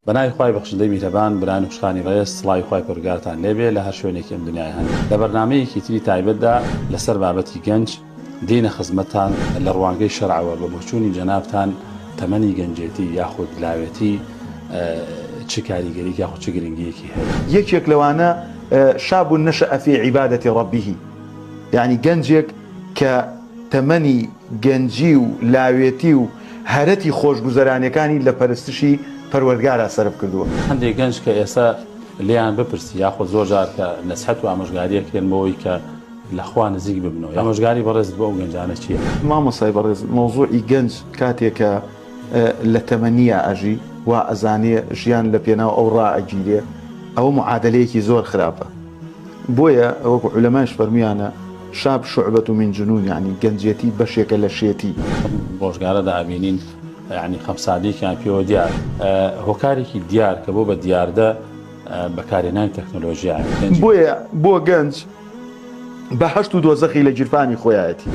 بەناوی خوای بەخشندەی میهرەبان برایان و خوشکانی ڕێز سڵاوی خوای پەروەردگارتان لێبێ لە هەر شوێنێکی ئەم دنیایە هەن لە بەرنامەیەکی تری تایبەتدا لەسەر بابەتی گەنج دێینە خزمەتتان لە ڕوانگەی شەرعەوە بە بۆچوونی جەنابتان تەمەنی گەنجێتی یاخود لاوێتی چ کاریگەریک یاخود چ گرنگیەکی هەیە؟ یەکێک لەوانە شاب نشأ فی عبادە ربه یانی گەنجێک کە تەمەنی گەنجی و لاوێتی و هەرەتی خۆشگوزەرانیەکانی لە پەرستشی پەروەردگارا سەرف کردووە. هەندێک گەنج کە ئێستا لێیان بپرسی یاخود زۆر جار کە نەسحەت و ئامۆژگاری ئەکرێن بۆ ئەوەی کە لە خوا نزیک ببنەوە ئامۆژگاری بەڕێزت بۆ ئەو گەنجانە چییە؟ مامۆستای بەڕێز مەوزوعی گەنج کاتێ کە لە تەمەنیا ئەژی وا ئەزانێ ژیان لە پێناو ئەو ڕائەگیرێ ئەوە معادەلەیەکی زۆر خراپە بۆیە وەکو عولەمایش فەرموویانە شاب شعبە من جنون یانی گەنجێتی بەشێکە لە شێتی. ئەم ڕۆژگارەدا ئەبینین یانی خەمساردیەکیان پێوە دیار هۆکارێکی دیار کە بۆ بە دیاردە بەکارهێنانی تەکنۆلۆژیایە گەنجی. بۆیە بۆ گەنج بەهەشت و دۆزەخی لە گیرفانی خۆیایەتی.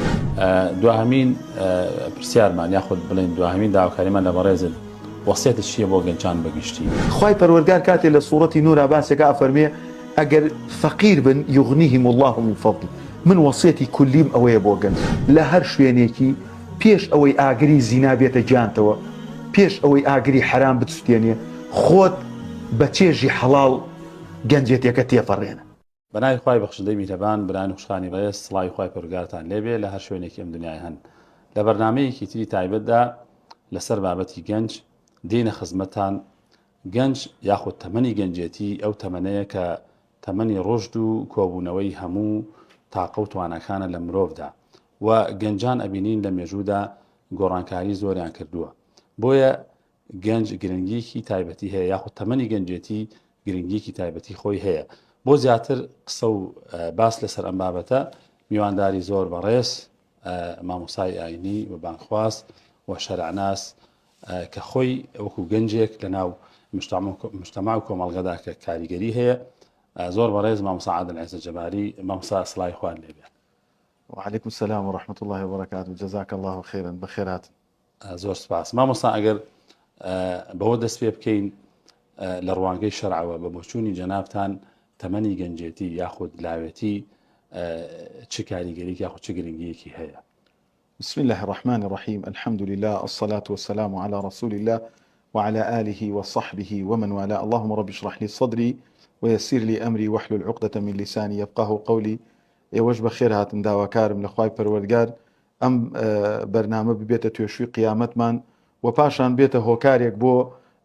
دواهەمین پرسیارمان یاخود بڵێین دواهەمین داواکاریمان لە بەڕێزت وەسیەتت چییە بۆ گەنجان بە گشتی؟ خوای پەروەردگار کاتێ لە سوڕەتی نورا باسێکا ئەفەرموێ ئەگەر فەقیر بن یغنیهم اللە من فضله من وەسیەتی کولیم ئەوەیە بۆ گەنج لە هەر شوێنێکی پێش ئەوەی ئاگری زینا بێتە گیانتەوە پێش ئەوەی ئاگری حەرام بتسوتێنێ خۆت بە چێژی حەڵاڵ گەنجێتیەکە تێپەڕێنە. بەناوی خوای بەخشندەی میهرەبان برایان و خوشکانی ڕێز سڵاوی خوای پەروەردگارتان لێبێ لە هەر شوێنێکی ئەم دنیایە هەن لە بەرنامەیەکی تری تایبەتدا لەسەر بابەتی گەنج دێینە خزمەتتان گەنج یاخود تەمەنی گەنجێتی ئەو تەمەنەیە کە تەمەنی ڕژد و کۆبوونەوەی هەموو تاقە و تواناکانە لە مرۆڤدا و گەنجان ئەبینین لە مێژوودا گۆڕانکاری زۆریان کردووە بۆیە گەنج گرنگیەکی تایبەتی هەیە یاخود تەمەنی گەنجێتی گرنگیەکی تایبەتی خۆی هەیە بۆ زیاتر قسە و باس لەسەر ئەم بابەتە میوانداری زۆر بەڕێز مامۆسای ئاینی و بانگخواز و شەرعناس کە خۆی وەکو گەنجێک لە ناو مجتەمع و کۆمەڵگەدا کە کاریگەری هەیە زۆر بەڕێز مامۆستا عادل عێزە جەباری مامۆستا سڵاوی خوان لێبێ. وعلیکم السلام ورحمة اللە وبرکاته جزاک اللە خیرا بەخێرهاتن. زۆر سپاس مامۆستا ئەگەر بەوە دەست پێ بکەین لە ڕوانگەی شەرعەوە بە بۆچوونی جەنابتان تەمەنی گەنجێتی یاخود لاوێتی چ کاریگەریک یاخود چ گرنگیەکی هەیە؟ بسم الله الرحمن الرحیم الحمد لله الصلاة والسلام على رسول الله وعلى آله وصحبه ومن والاه اللهم رب اشرح لي صدري ويسر لي أمري واحلل عقدة من لساني يفقه قولي ئێوەش بەخێر هاتن داواکارم لە خوای پەروەردگار ئەم بەرنامە ببێتە توێشووی قیامەتمان و پاشان بێتە هۆکارێک بۆ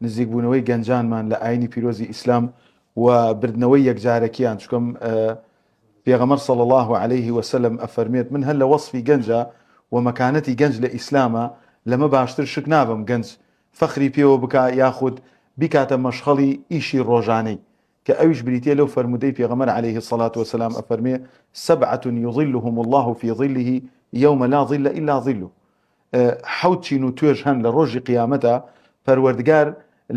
نزیکبوونەوەی گەنجانمان لە ئاینی پیرۆزی ئیسلام و بردنەوەی یەکجارەکیان چکەم پێغەمەر صلی الله علیه وسلم ئەفەرمێت من هەر لە وەصفی گەنجە و مەکانەتی گەنج لە ئیسلامە لەمە باشتر شک نابم گەنج فەخری پێوە بکا یاخود بیکاتە مەشخەڵی ئیشی ڕۆژانەی کە ئەویش بریتیە لەو فەرموودەی پێغەمبەر علیه الصلوة والسلام ئەفەرموێ، سبعە یظلهم اللە فی ظله یوم لا ظل الا ظله، حەوت چین و توێژ هەن لە ڕۆژی قیامەتا پەروەردگار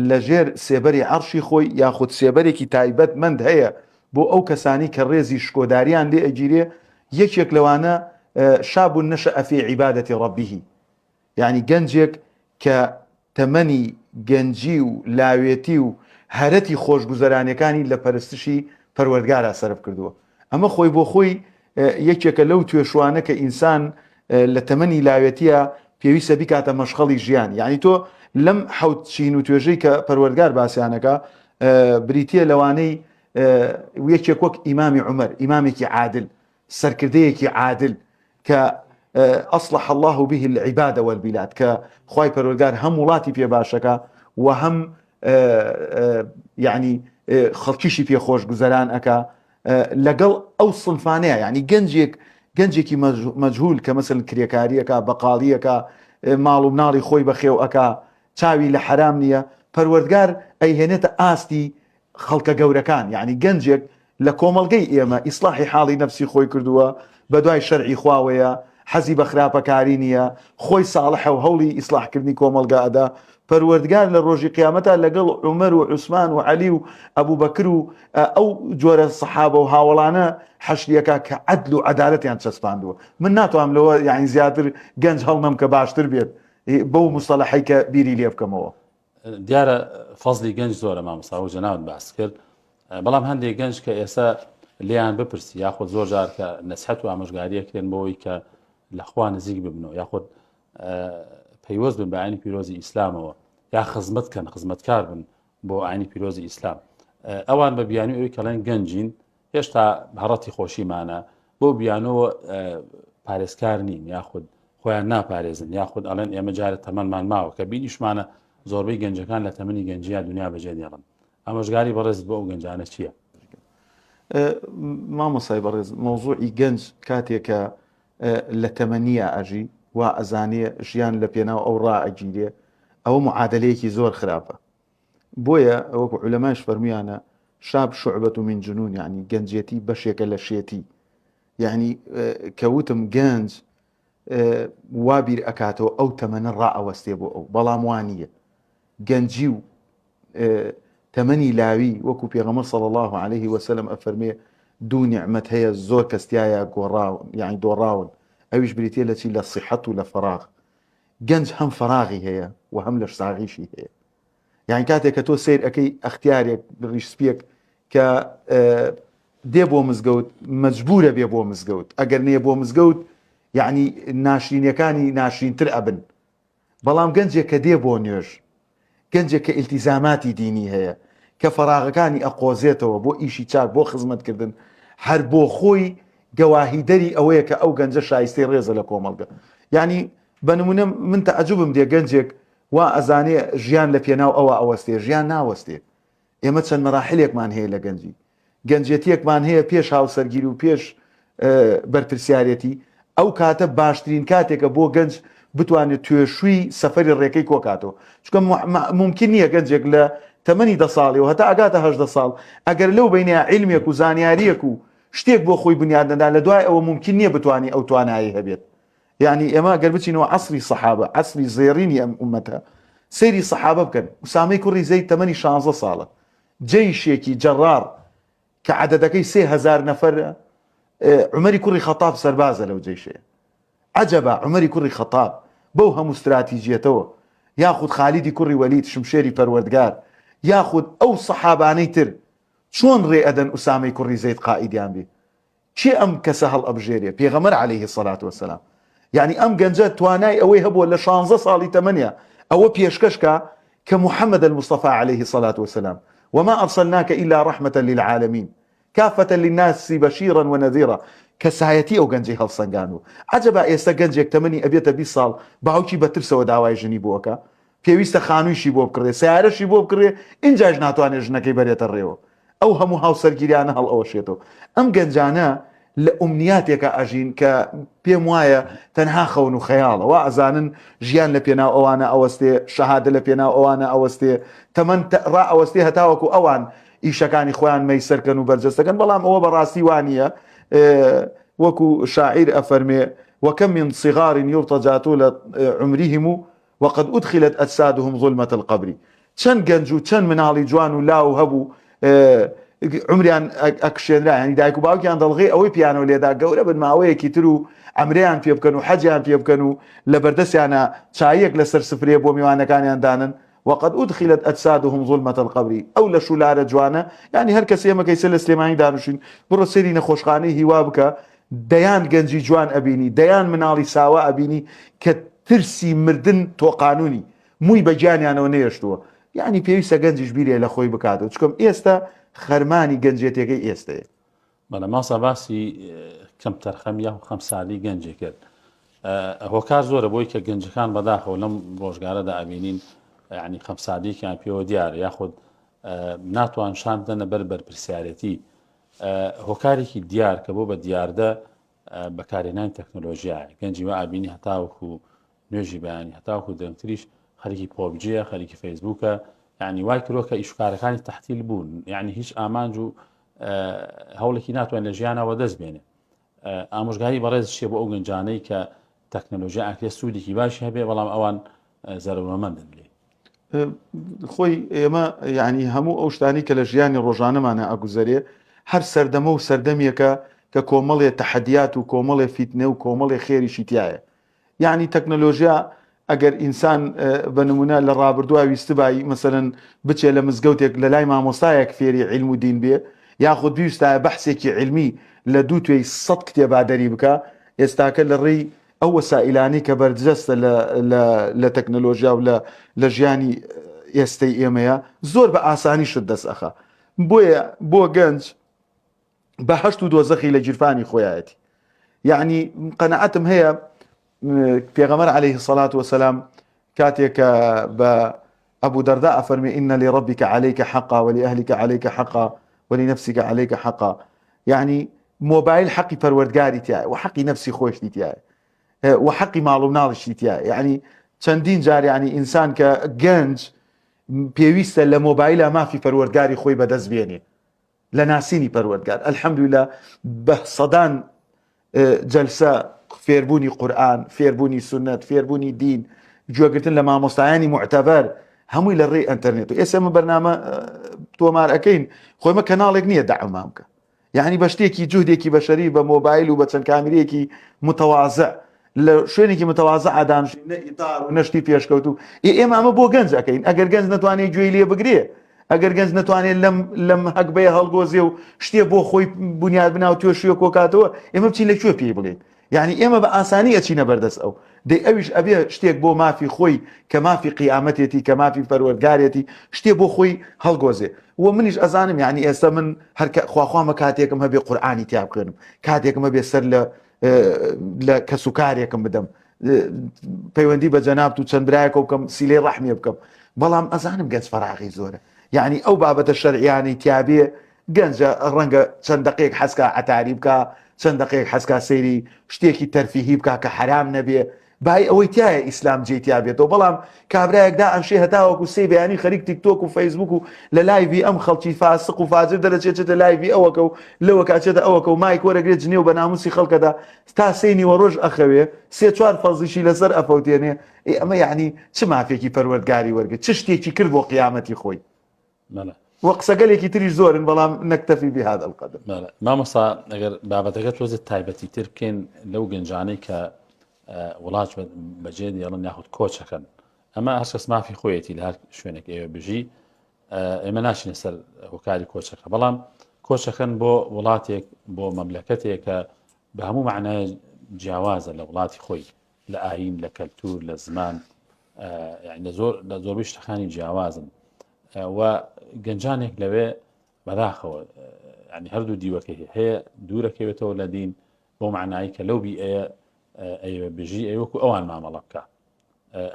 لە ژێر سێبەری عەڕشی خۆی یاخود سێبەرێکی تایبەت مەند هەیە بۆ ئەو کەسانی کە ڕێزی شکۆداریان لێ ئەگیرێ یەکێک لەوانە شاب نشأ فی عبادة ربه یانی گەنجێک کە تەمەنی گەنجی و لاوێتی و هەرەتی خۆشگوزەرانیەکانی لە پەرستشی پەروەردگارا سەرف کردووە. ئەمە خۆی بۆ خۆی یەکێکە لەو توێشوانە کە ئینسان لە تەمەنی لاوێتیە پێویستە بیکاتە مەشخەڵی ژیان. یانی تۆ لەم حەوت چین و توێژەی کە پەروەردگار باسیانەکا بریتیە لەوانەی یەکێک وەک ئیمامی عومەر، ئیمامێکی عادل، سەرکردەیەکی عادل کە اصلح اللە به العباد والبلاد کە خوای پەروەردگار هەم وڵاتی پێ باشەکە و هەم یعنی خەڵکیشی پێ خۆش گوزەران ئەکا لەگەڵ ئەو سنفانەیە یعنی گەنجێک گەنجێکی مەجهول کە مەسەن کرێکاریەکە بەقاڵیەکە ماڵ و مناڵی خۆی بەخێو ئەکا چاوی لە حەرام نییە پەروەردگار ئەیهێنێتە ئاستی خەڵکە گەورەکان یانی گەنجێک لە کۆمەڵگەی ئێمە ئیسڵاحی حاڵی نەفسی خۆی کردووە بەدوای شەرعی خواوەیە حەزی بە خراپەکاری نییە خۆی ساڵحە و هەوڵی ئیسڵاحکردنی کۆمەڵگە ئەدا پەروەردگار لە ڕۆژی قیامەتا لەگەڵ عومەر و عوسمان و عەلی و ئەبوبەکر و ئەو جۆرە سەحابە و هاوەڵانە حەشریەکە کە عەدل و عەدالەتیان چەسپاندووە من ناتوانم لەوە یانی زیاتر گەنج هەڵنەم کە باشتر بێت بەو مستەڵەحەی کە بیری لێ بکەمەوە. دیارە فەزلی گەنج زۆرە مامۆستا و جەنابت باس کرد بەڵام هەندێک گەنج کە ئێستا لێیان بپرسی یاخود زۆر جار کە نەسحەت و ئامۆژگاریە کرێن بۆی کە لە خوا نزیک ببنەوە یاخود پەیوەست بن بە ئاینی پیرۆزی ئیسلامەوە یا خزمەت کەن خزمەتکار بن بۆ ئاینی پیرۆزی ئیسلام ئەوان بە بیانوی ئەوی کەڵێن گەنجین هێشتا هەڕەتی خۆشیمانە بەو بیانۆوە پارێزکار نین یاخود خۆیان ناپارێزن یاخود ئەڵێن ئێمە جارە تەمەنمان ماوە کە بینیشمانە زۆربەی گەنجەکان لە تەمەنی گەنجیا دنیا بەجێ دێڵن ئامۆژگاری بەڕێزت بۆ ئەو گەنجانە چییە؟ مامۆسای بەڕێز مەوزوعی گەنج کاتێکە لە تەمەنیە ئەژی وا ئەزانێ ژیان لە پێناو ئەو ڕائەگیرێ ئەوە معادلەیەکی زۆر خراپە بۆیە وەکو عولەمایش فەرموویانە شاب شعبە من جنون یعنی گەنجێتی بەشێکە لە شێتی یعنی کە وتم گەنج وا بیر ئەکاتەوە ئەو تەمەنە ڕائەوەستێ بۆ ئەو بەڵام وانە گەنجی و تەمەنی لاوی وەکو پێغەمبەر صلی الله علیه وسلم ئەفەرمێ دوو نیعمەت هەیە زۆر کەس تیایا گۆڕاون یعنی دۆڕاون ئەویش بریتە لە چی لە صحەت و لە فەراغ گەنج هەم فەراغی هەیە و هەم لەشساغیشی هەیە یان کاتێک کە تۆ سەیر ئەەکەی ئەختیارێک ڕیش سپیەک کە دێ بۆ مزگەوت مەجبورە بێ بۆ مزگەوت ئەگەر نێ بۆ مزگەوت یعنی ناشرینەکانی ناشرینتر ئەبن بەڵام گەنجێک کە دێ بۆ نوێژ گەنجێک کە ئیلتیزاماتی دینی هەیە کە فەراغەکانی ئەقۆزێتەوە بۆ ئیشی چاک بۆ خزمەتکردن هەر بۆ خۆی گەواهیدەری ئەوەیە کە ئەو گەنجە شایستەی ڕێزە لە کۆمەڵگە یعنی بە نمونە من تەعجوبم دێ گەنجێک وا ئەزانێ ژیان لە پێناو ئەوە ئەوەستێ ژیان ناوەستێ ئێمە چەند مەراحلێکمان هەیە لە گەنجی گەنجێتیەکمان هەیە پێش هاوسەرگیری و پێش بەرپرسیارەتی ئەو کاتە باشترین کاتێکە بۆ گەنج بتوانێت توێشووی سەفەری ڕێکەی کۆکاتەوە چونکە مومکین نییە گەنجێک لە تەمەنی دە ساڵی و هەتا ئەگاتە 18 ساڵ ئەگەر لەو بینە عیلمێک و زانیاریەک و شتێک بۆ خۆی بنیاد نەدا لە دوای ئەوە مومکین نییە بتوانێت ئەو توانایی هەبێت یعنی ئێمە گەر بچینەوە عەسری سەحابە عەسری زێڕینی ئەم ئومەتە سەیری سەحابە بکەن ئوسامەی کوڕی زەید تەمەنی 16 ساڵە جەیشێکی جەڕاڕ کە عەدەدەکەی 3000 نەفەرە عومەری کوڕی خەتاب سەربازە لەو جەیشەیە عەجەبا عومەری کوڕی خەتاب بەو هەموو ستراتیجیەتەوە یاخود خالیدی کوڕی وەلید شمشێری پەروەردگار یاخود ئەو سەحابانەی تر چۆن ڕێ ئەدەن ئوسامەی کوڕی زەید قائیدیان بێ کێ ئەم کەسە هەڵئەبژێرێ؟ پێغەمبەر علیە الصلوە والسلام. یەعنی ئەم گەنجە توانای ئەوەی هەبووە لە شانزە ساڵی تەمەنیا ئەوە پێشکەش کا کە محمد المصطفی علیه الصلاة والسلام وما ارسلناک الا رحمة للعالمین کافة للناس بشیرا ونذیرا کەسایەتی ئەو گەنجەی هەڵسەنگاندوە عەجەبا ئێستا گەنجێک تەمەنی ئەبێتە 20 ساڵ باوکی بە ترسەوە داوای ژنی بۆ ئەکا پێویستە خانوویشی بۆ بکڕێ سەیارەشی بۆ بکڕێ ئینجاش ناتوانێت ژنەکەی بەرێتە ڕێوە ئەو هەموو هاوسەرگیریانە هەڵئەوەشێتەوە. ئەم گەنجانە لە ئومنیاتێکا ئەژین کە پێم وایە تەنها خەون و خەیاڵە. وا ئەزانن ژیان لە پێناو ئەوانە ئەوەستێ، شەهادە لە پێناو ئەوانە ئەوەستێ، تەمەن ڕائەوەستێ هەتاوەکو ئەوان ئیشەکانی خۆیان مەیسەر کەن و بەرجەستە کەن، بەڵام ئەوە بەڕاستی وا نییە. وەکو شاعیر ئەفەرمێ، وکم من صغار یرتجی طول عمرهم وقد ادخلت اجسادهم ظلمە القبر چەند گەنج و چەند مناڵی جوان و لاو هەبوو عمریان ئەکشێنرا ینی دایک و باوکیان دەڵغی ئەوەی پیانەوە لێدا گەورە بن ماوەیەکی تر و ئەمریان پێ بکەن و حەجیان پێ بکەن و لە بەردەستیانە چایەک لەسەر سفرێ بۆ میوانەکانیان دانن وقد ادخلت اجسادهم ظلمة القبر ئەو لەش و لارە جوانە یعنی هەر کەس ئێمە کەیسە لە سلێمانی دانوشین بڕۆ سەیری نەخۆشخانەی هیوا بکە دەیان گەنجی جوان ئەبینی، دەیان مناڵی ساوا ئەبینی کە ترسی مردن تۆقانونی، مووی بە گیانیانەوە نەیەشتووە. یانی پێویستە گەنجیش بیرێ لە خۆی بکاتەوە، چونکەم ئێستە خەرمانی گەنجێتیەکەی ئێستەیە. بەڵێ مامۆستا باسی کەم تەرخەمی یاخود خەمساردی گەنجی کرد. هۆکار زۆرە بۆی کە گەنجەکان بەداخەوە لەم ڕۆژگارەدا ئەبینین یعنی خەمساردیەکیان پێوە دیارە یاخود ناتوان شان بدەنە بەر بەرپرسیارەتی هۆکارێکی دیار کە بۆ بە دیاردە بەکارهێنانی تەکنۆلۆژیایە گەنجی وا ئابینی هەتاوەکو نوێژی بەیانی هەتاوەکو درەنگتریش خەریکی پۆبجیە خەریکی فەیسبوکە یعنی وای کرۆ کە ئیشکارەکانی تەحتیل بوون یعنی هیچ ئامانج و هەوڵێکی ناتوان لە ژیانەوە دەست بێنێ ئامۆژگاری بەڕێز چیە بۆ ئەو گەنجانەی کە تەکنەلۆژیا ئەکرێت سوودێکی باشی هەبێ بەڵام ئەوان زەرەرمەندن لێ خۆی ئێمە یعنی هەموو ئەو شتانی کە لە ژیانی ڕۆژانەمانە ئەگوزەرێ هەر سەردەمە و سەردەمیەکە کە کۆمەڵێ تەحەدیات و کۆمەڵێ فیتنە و کۆمەڵێ خێریشی تایە یعنی تەکنەلۆژیا. ئەگەر ئینسان بە نمونە لە ڕابردووە ویستبای مەسەلەن بچێ لە مزگەوتێک لە لای مامۆستایەک فێری عیلم و دین بێ یاخود بیوستایە بەحسێکی عیلمی لە دوو توێی سەد کتێبا دەری بکا ئێستاکە لە ڕێی ئەو وەسائیلانەی کە بەرجەستە لە لە لە تەکنەلۆژیا و لە لە ژیانی ئێستەی ئێمەیە زۆر بە ئاسانی شت دەست ئەخا بۆیە بۆ گەنج بەهەشت و دۆزەخی لە گیرفانی خۆیایەتی یعنی قەنەعەتم هەیە پێغەمەر عليه الصلاة والسلام کاتێک کە بە ئەبوو دەردا ئەفەرمی إن لربك عليك حقا ولأهلك عليك حقا ولنفسك عليك حقا یعنی مۆبایل حەقی پەروەردگاری تایە و حەقی نەفسی خۆشتی تایە و حەقی ماڵ و مناڵیشی تایە یعنی چەندین جار یعنی ئینسان کە گەنج پێویستە لە مۆبایلە مافی پەروەردگاری خۆی بەدەست بێنێ لە ناسینی پەروەردگار الحمدللە بە سەدان جەلسە فێربوونی قورئان فێربوونی سوننەت فێربوونی دین گوێگرتن لە مامۆستایانی معتەبەر هەمووی لە ڕێی ئەتەرنێت و ئێستا ئێمە بەرنامە تۆمار ئەەکەین خۆمە کەناڵێک نییە دەعمام بکە یعنی بە شتێکی جوهدێکی بەشەری بە مۆبایل و بە چەند کامیرەیەکی متەوازع لە شوێنێکی متەوازع دانیشین نە ئیتار و نەشتی پێشکەوتوو ئێ ئێمە ئەمە بۆ گەنج ئەەکەین ئەگەر گەنج نەتوانێت گوێی لێ بگرێ ئەگەر گەنج نەتوانێت لەم لەم هەگبەیە هەڵگۆزێ و شتێ بۆ خۆی بنیاد بنا و توێشویە کۆکاتەوە ئێمە بچین لە کوێ پێی بڵێین یعنی ئێمە بە ئاسانی ئەچینە بەردەست ئەو دەی ئەویش ئەبێ شتێک بۆ مافی خۆی کە مافی قیامەتێتی کە مافی پەروەردگارێتی شتێ بۆ خۆی هەڵگۆزێ و منیش ئەزانم یعنی ئێستا من هەر خواخوامە کاتێکم هەبێ قورئانی تیا بخوێنم کاتێکم هەبێ سەر لە لە کەس و کارێکم بدەم پەیوەندی بە جەنابت و چەند برایەکەوە بکەم سیلەی ڕەحمیە بکەم بەڵام ئەزانم گەنج فەراغی زۆرە یعنی ئەو بابەتە شەرعیانەی تیابێ گەنجە ڕەنگە چەند دقێک حەزکا عەتاری بکە چەند دقێک حەزکا سەیری شتێکی تەرفیهی بکە کە حرام نەبێ بای ئەوەی تایە ئیسلام جێی تیا بێتەوە بەڵام کابرایەک دا ئەنشێ هەتاوەکو سێ بەیانی خەریک تیکتۆک و فەیسبوک و لە live ی ئەم خەڵکی فاسق و فاجر دەرەچێت چێتە live ی ئەوەکە و لەوەکە ئەچێتە ئەوەکە و mic وەرەگرێت جنێو بە ناموسی خەڵکەدا تا سێی نیوەڕۆژ ئەخەوێ سێ چوار فەرزیشی لەسەر ئەفەوتێنێ ئێ ئەمە یەعنی چ مافێکی پەروەردگاری وەرگرت چ شتێکی کرد بۆ قیامەتی خۆی بەڵێ. و قسەگەلێکی تریش زۆرن بەڵام نەکتەفی بهذا القدر. بەڵێ مامۆستا ئەگەر بابەتەکە تۆزێ تایبەتی تر بکەین لەو گەنجانەی کە وڵات بەجێ دێڵن یاخود کۆچەکەن ئەمە هەر کەس مافی خۆیەتی لە هەر شوێنێک ئێوە بژی ئێمە ناچینە سەر هۆکاری کۆچەکە بەڵام کۆچەکەن بۆ وڵاتێک بۆ مەملەکەتێک کە بە هەموو معنای جیاوازە لە وڵاتی خۆی لە ئاین لە کەلتور لە زمان لە زۆر لە زۆربەی شتەکانی جیاوازن و گەنجانێک لەوێ بەداخەوە ینی هەردوو دیوەکەی هەیە دوورەکەوێتەوە لە دین بۆ معنایی کە لەو بیئەیە ئەیەوێ بژی ئەی وەکو ئەوان مامەڵە بکە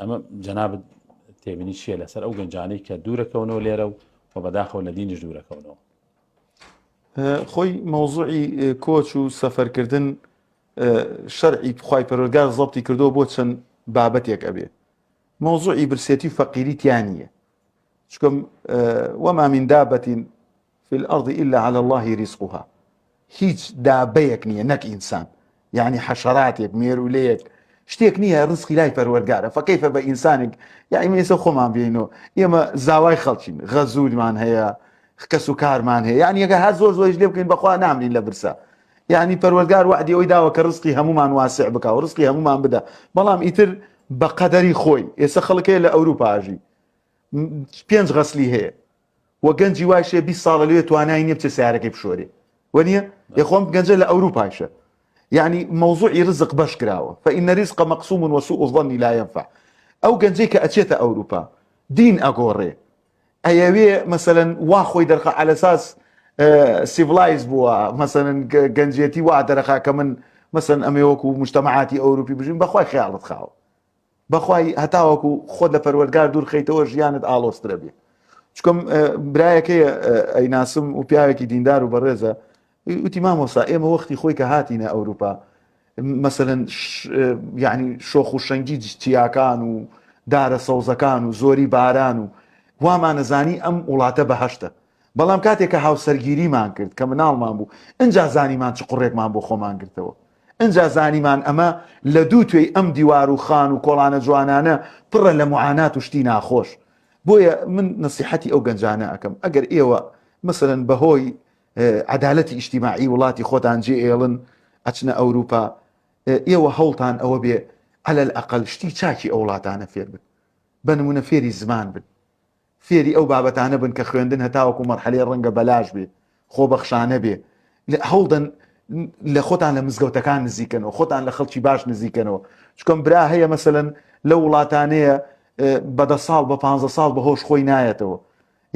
ئەمە جەنابت تێبینی چییە لەسەر ئەو گەنجانەی کە دوورەکەونەوە لێرە و و بەداخەوە لە دینیش دوورەکەونەوە؟ خۆی مەوزوعی کۆچ و سەفەرکردن شەرعی خوای پەروەردگار زەبتی کردووە بۆ چەند بابەتێک ئەبێ مەوزوعی برسێتی و فەقیری تیا نییە چونکە وما من دابة في الأرض إلا على الله رزقها هیچ دابەیەک نییە نەک ئینسان یعنی حەشەراتێک مێرولەیەک شتێک نییە ڕزقی لای پەروەرگارە فەکەیفە بە ئینسانێک یعنی ئێستا خۆمان بینەوە ئێمە زاوای خەڵکین غەزورمان هەیە کەس و کارمان هەیە یعنی ئەگەر هەر زۆر زۆریش لێ بکەین بەخوا نامرین لە برسا یعنی پەروەردگار وعدی ئەوی داوە کە ڕزقی هەمومان واسع بکا و ڕزقی هەمومان بدا بەڵام ئیتر بە قەدەری خۆی ئێستا خەڵک هەیە لە ئەوروپا ئاژی پێنج غەسلی هەیە و گەنجی وایش هەیە 20 ساڵە لەوێ توانای نییە بچێ سیارەکەی بشۆرێ وەنیە یخۆم گەنجە لە ئەوروپایشە یعنی مەوزوعی رزق بەش کراوە فإن رزق مقسوم وسوء الظن لا ينفع ئەو گەنجەی کە ئەچێتە ئەوروپا دین ئەگۆڕێ ئەیەوێ مەسەلەن وا خۆی دەرخا عەلەساس civilize بووە مەسەلەن گەنجێتی وا دەرەخا کە من مەسەن ئەمێ وەکو مجتەمەعاتی ئەوروپی بژین بەخوای خەیاڵت خاوە بەخوای هەتاوەکو خۆت لە پەروەردگار دوور خەیتەوە ژیانت ئاڵۆزترە بێ چکم برایەکەی ئەیناسم و پیاوێکی دیندار و بەڕێزە وتی مامۆستا ئێمە وەختی خۆی کە هاتینە ئەوروپا مەسەلەن یعنی شۆخ و شەنگی چیاکان و دارە سەوزەکان و زۆری باران و وامانەزانی ئەم وڵاتە بەهشتە بەڵام کاتێک کە هاوسەرگیریمان کرد کە مناڵمان بوو ئینجا زانیمان چ قوڕێکمان بۆ خۆمان گرتەوە ئینجا زانیمان ئەمە لە دوو توێی ئەم دیوار و خان و کۆڵانە جوانانە پڕە لە معانات و شتی ناخۆش بۆیە من نسیحەتی ئەو گەنجانە ئەکەم ئەگەر ئێوە مەسەلەن بەهۆی عەدالەتی ئیجتیماعی وڵاتی خۆتان جێ ئێڵن ئەچنە ئەوروپا ئێوە هەوڵتان ئەوە بێ. علی الاقل شتی چاکی ئەو وڵاتانە فێر بن بە نمونە فێری زمان بن فێری ئەو بابەتانە بن کە خوێندن هەتاوەکو مەرحەلەی ڕەنگە بەلاش بێ خۆبەخشانە بێ هەوڵدەن لە خۆتان لە مزگەوتەکان نزیکەنەوە خۆتان لە خەڵکی باش نزیکەنەوە چکەم برا هەیە مەسەلەن لە وڵاتانەیە بە دە ساڵ بە پ ساڵ بە هۆش خۆی نایەتەوە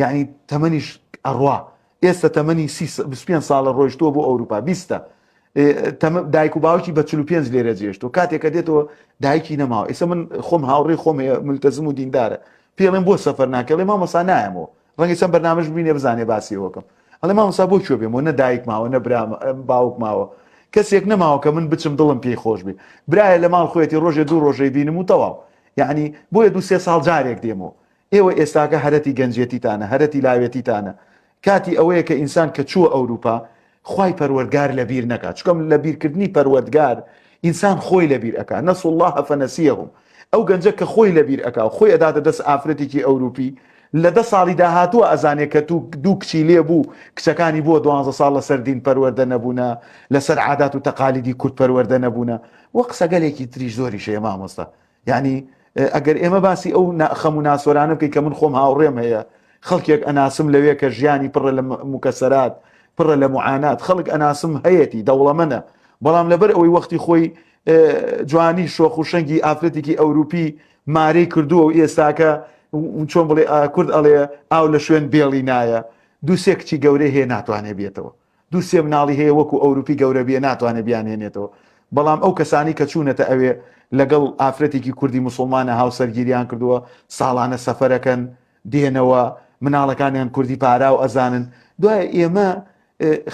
یعنی تەمەنیش ئەڕوا ئێستا تەمەنی 25 ساڵە ڕۆیشتووە بۆ ئەوروپا بیستە دایک و باوکی بە 45 لێرە جێشتوە کاتێک کە دێتەوە دایکی نەماوە ئێستا من خۆم هاوڕێی خۆم هەیە ملتەزم و دیندارە پێڵێم بۆ سەفەر ناکەڵێ مامۆسا نایەمەوە ڕەنگە چەند بەرنامەش ببینێ بزانێ باسی ئەوەکەم ئەڵێ مامۆسا بۆ کوێ بێمەوە نە دایک ماوە نە برا باوک ماوە کەسێک نەماوە کە من بچم دڵم پێی خۆش بێ برایە لە ماڵ خۆیەتی ڕۆژێ دوو ڕۆژەی بینم و تەواو یعنی بۆیە دوو سێ ساڵ جارێک دێمەوە ئێوە ئێستاکە هەرەتی گەنجێتیتانە هەرەتی لاوێتیتانە کاتی ئەوەیە کە ئینسان کە چووە ئەوروپا خوای پەروەردگار لەبیر نەکات چونکە لەبیرکردنی پەروەردگار ئینسان خۆی لەبیر ئەکا نسوا اللە فنسیهم ئەو گەنجە کە خۆی لەبیر ئەکا و خۆی ئەداتە دەست ئافرەتێکی ئەوروپی لە دە ساڵی داهاتووە ئەزانێ کە تو دوو کچی لێ بوو کچەکانی بۆ دوانزە ساڵ لەسەر دین پەروەردە نەبوونە لەسەر عادات و تەقالیدی کورد پەروەردە نەبوونە وە قسەگەلێکی تریش زۆریش هەیە مامۆستا یعنی ئەگەر ئێمە باسی ئەو خەم و ناسۆرانە بکەین کە من خۆم هاوڕێم هەیە خەڵکێک ئەناسم لەوێ کە ژیانی پڕە لە مکەسەرات پڕە لە معانات خەڵک ئەناسم هەیەتی دەوڵەمەنە بەڵام لەبەر ئەوەی وەختی خۆی جوانی شۆخ و شەنگی ئافرەتێکی ئەوروپی مارەی کردووە و ئێستاکە چۆن بڵێ کورد ئەڵێ ئاو لە شوێن بێڵی نایە دوو سێ کچی گەورەی هەیە ناتوانێت بێتەوە دوو سێ مناڵی هەیە وەکو ئەوروپی گەورە بیە ناتوانێت بیانهێنێتەوە بەڵام ئەو کەسانی کە چوونەتە ئەوێ لەگەڵ ئافرەتێکی کوردی موسڵمانە هاوسەرگیریان کردووە ساڵانە سەفەرەکەن دێنەوە مناڵەکانیان کوردی پاراو ئەزانن دوای ئێمە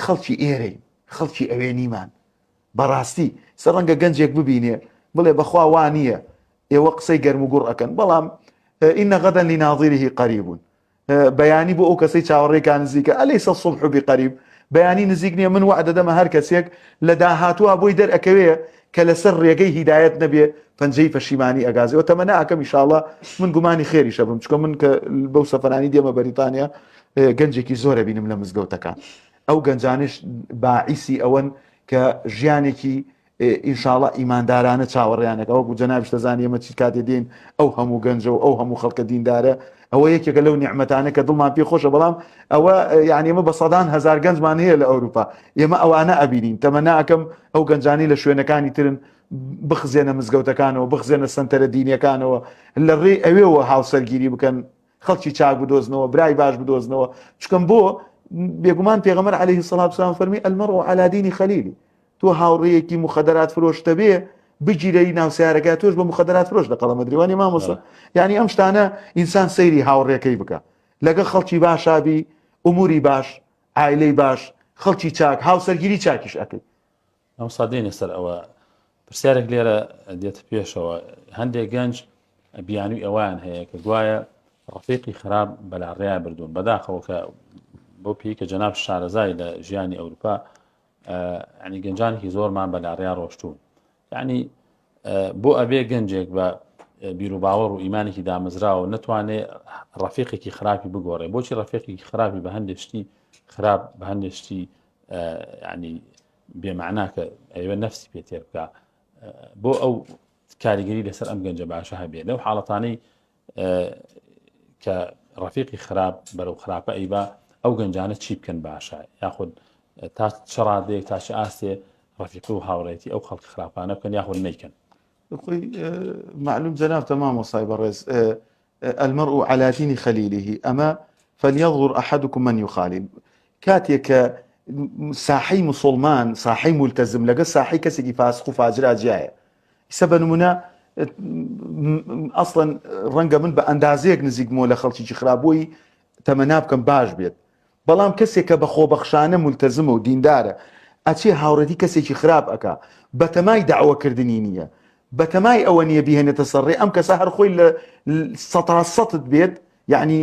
خەڵکی ئێرەین خەڵکی ئەوێ نیمان بەڕاستی سە ڕەنگە گەنجێک ببینێ بڵێ بەخوا وا نییە ئێوە قسەی گەرم و گوڕ ئەکەن بەڵام إن غدا لناظره قریب بەیانی بۆ ئەو کەسەی چاوەڕێی کا نزیکە، الیس الصبح بقریب، بەیانی نزیک نیە، من وەعد دەدەمە هەر کەسێک لە داهاتووا بۆی دەرئەکەوێ کە لەسەر ڕێگەی هیدایەت نەبێ پەنجەی پەشیمانی ئەگازێ و تەمەنا ئەکەم ئیشاڵا من گومانی خێریش ئەبم چونکە من کە بەو سەفەرانی دێمە بەریتانیا گەنجێکی زۆر ئەبینم لە مزگەوتەکان ئەو گەنجانش باعیسی ئەوەن کە ژیانێکی ئینشاڵا ئیماندارانە چاوەڕێیان ئەکا وەکو جەنابیش دەزانی ئێمە چی کاتێ دێین ئەو هەموو گەنجە و ئەو هەموو خەڵکە دیندارە ئەوە یەکێکە لەو نیعمەتانە کە دڵمان پێ خۆشە بەڵام ئەوە یعنی ئێمە بە سەدان هەزار گەنجمان هەیە لە ئەوروپا ئێمە ئەوانە ئەبینین تەمەنا ئەکەم ئەو گەنجانی لە شوێنەکانی ترن بخزێنە مزگەوتەکانەوە بخزێنە سەنتەرە دینیەکانەوە لە ڕێی ئەوێوە هاوسەرگیری بکەن خەڵکی چاک بدۆزنەوە برای باش بدۆزنەوە چکەم بۆ بێگومان پێغەمبەر عەلەیهی سەڵات وسلام فەرمی المرء علی دین خلیلی تۆ هاوڕێیەکی مخدرات فرۆشتە بێ بگیرەی ناو سیارەکە تۆش بە مخدرات فرۆش لە قەڵەمە دریوانی مامۆستا یعنی ئەم شتانە ئینسان سەیری هاوڕێکەی بکە لەگەڵ خەڵکی باشابی ئوموری باش عایلەی باش خەڵکی چاک هاوسەرگیری چاکیش ئەەکەی مامۆستا دێینە سەر ئەوە پرسیارێک لێرە دێتە پێشەوە هەندێک گەنج بیانوی ئەویان هەیە کە گوایە ڕفیقی خراپ بەلاڕێیا بردوون بەداخەوە کە بۆ پێی کە جەناب شارەزای لە ژیانی ئەوروپا ینی گەنجانێکی زۆرمان بەلاڕیا ڕۆشتوون یعنی بۆ ئەبێ گەنجێک بە بیروباوەڕ و ئیمانێکی دامەزراوە نەتوانێ ڕەفیقێکی خراپی بگۆڕێ بۆچی ڕەفیقێکی خراپی بە هەندێک شتی خراپ بە هەندێک شتی ینی بێمەعنا کە ئەیەوێت نەفسی پێ تێر بکا بۆ ئەو کاریگەری لەسەر ئەم گەنجە باشە هەبێ لەو حاڵەتانەی کە ڕەفیقی خراپ بەرەو خراپە ئەیبا ئەو گەنجانە چی بکەن باشە یاخود تا چ ڕادەیەک تا چ ئاستێ ڕەفیق و هاوڕێتی ئەو خەڵک خراپانە بکەن یاخود نیکەن خۆی معلوم جەنابتە مامۆستای بەڕێز المرء على دین خلیله ئەمە فلینظر احدکم من یخالیل کاتێک کە ساحەی مسلمان ساحەی ملتزم لەگە ساحەی کەسێکی فاسق و فاجرا جیایە ئیسە بە نمونە ئەسڵەن ڕەنگە من بە ئەندازەیەک نزیکمەوە لە خەڵکیی خراپبووی تەمەنا بکەم باش بێت بەڵام کەسێک کە بە خۆبەخشانە مولتەزمە و دیندارە ئەچێ هاوڕێتی کەسێکی خراپ ئەکا بەتەمای دەعوە کردنی نییە بەتەمای ئەوە نییە بیهێنێتە سەر ڕێ ئەم کەسە هەر خۆی لە سەتا سەتت بێت یعنی